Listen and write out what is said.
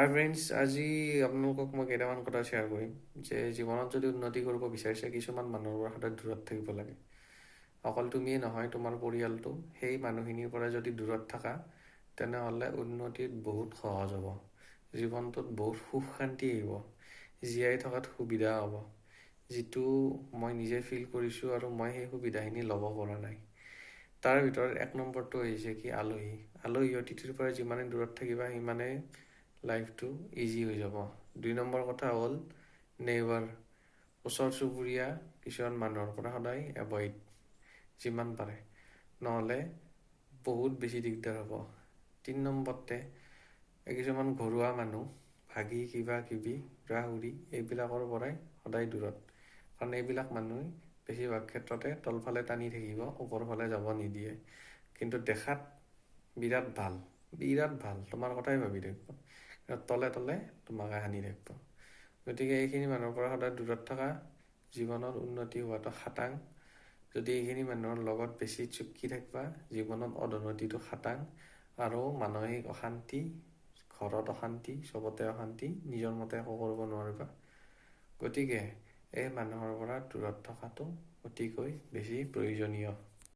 হাই friends, আজি আপোনালোকক মই কেইটামান কথা শ্বেয়াৰ কৰিম যে জীৱনত যদি উন্নতি কৰিব বিচাৰিছে, কিছুমান মানুহৰ পৰা সদায় দূৰত থাকিব লাগে। অকল তুমিয়ে নহয়, তোমাৰ পৰিয়ালটো। সেই মানুহখিনিৰ পৰা যদি দূৰত থাকা, তেনেহ'লে উন্নতিত বহুত সহজ হ'ব, জীৱনটোত বহুত সুখ শান্তি আহিব, জীয়াই থকাত সুবিধা হ'ব, যিটো মই নিজে ফিল কৰিছোঁ আৰু মই সেই সুবিধাখিনি ল'ব পৰা নাই। তাৰ ভিতৰত 1 নম্বৰটো হৈছে কি, আলহী। আলহী অতিথিৰ পৰা যিমানে দূৰত থাকিবা, সিমানে লাইফটো ইজি হৈ যাব। 2 নম্বৰ কথা হ'ল নেইবাৰ, ওচৰ চুবুৰীয়া কিছুমান মানুহৰ পৰা সদায় এভইড যিমান পাৰে, নহ'লে বহুত বেছি দিগদাৰ হ'ব। 3 নম্বৰতে কিছুমান ঘৰুৱা মানুহ, ভাগি, কিবা কিবি, খুৰা-খুৰী, এইবিলাকৰ পৰাই সদায় দূৰত। কাৰণ এইবিলাক মানুহে বেছিভাগ ক্ষেত্ৰতে তলফালে টানি থাকিব, ওপৰ ফালে যাব নিদিয়ে। কিন্তু দেখাত বিৰাট ভাল, বিৰাট ভাল, তোমাৰ কথাই ভাবি থাকিব, কিন্তু তলে তলে তোমাকে হানি থাকিব। গতিকে এইখিনি মানুহৰ পৰা সদায় দূৰত থকা, জীৱনত উন্নতি হোৱাটো খাটাং। যদি এইখিনি মানুহৰ লগত বেছি চুপকি থাকিবা, জীৱনত অধোন্নতিটো খাটাং আৰু মানসিক অশান্তি, ঘৰত অশান্তি, চবতে অশান্তি, নিজৰ মতে একো কৰিব নোৱাৰিবা। গতিকে এই মানুহৰ পৰা দূৰত থকাটো অতিকৈ বেছি প্ৰয়োজনীয়।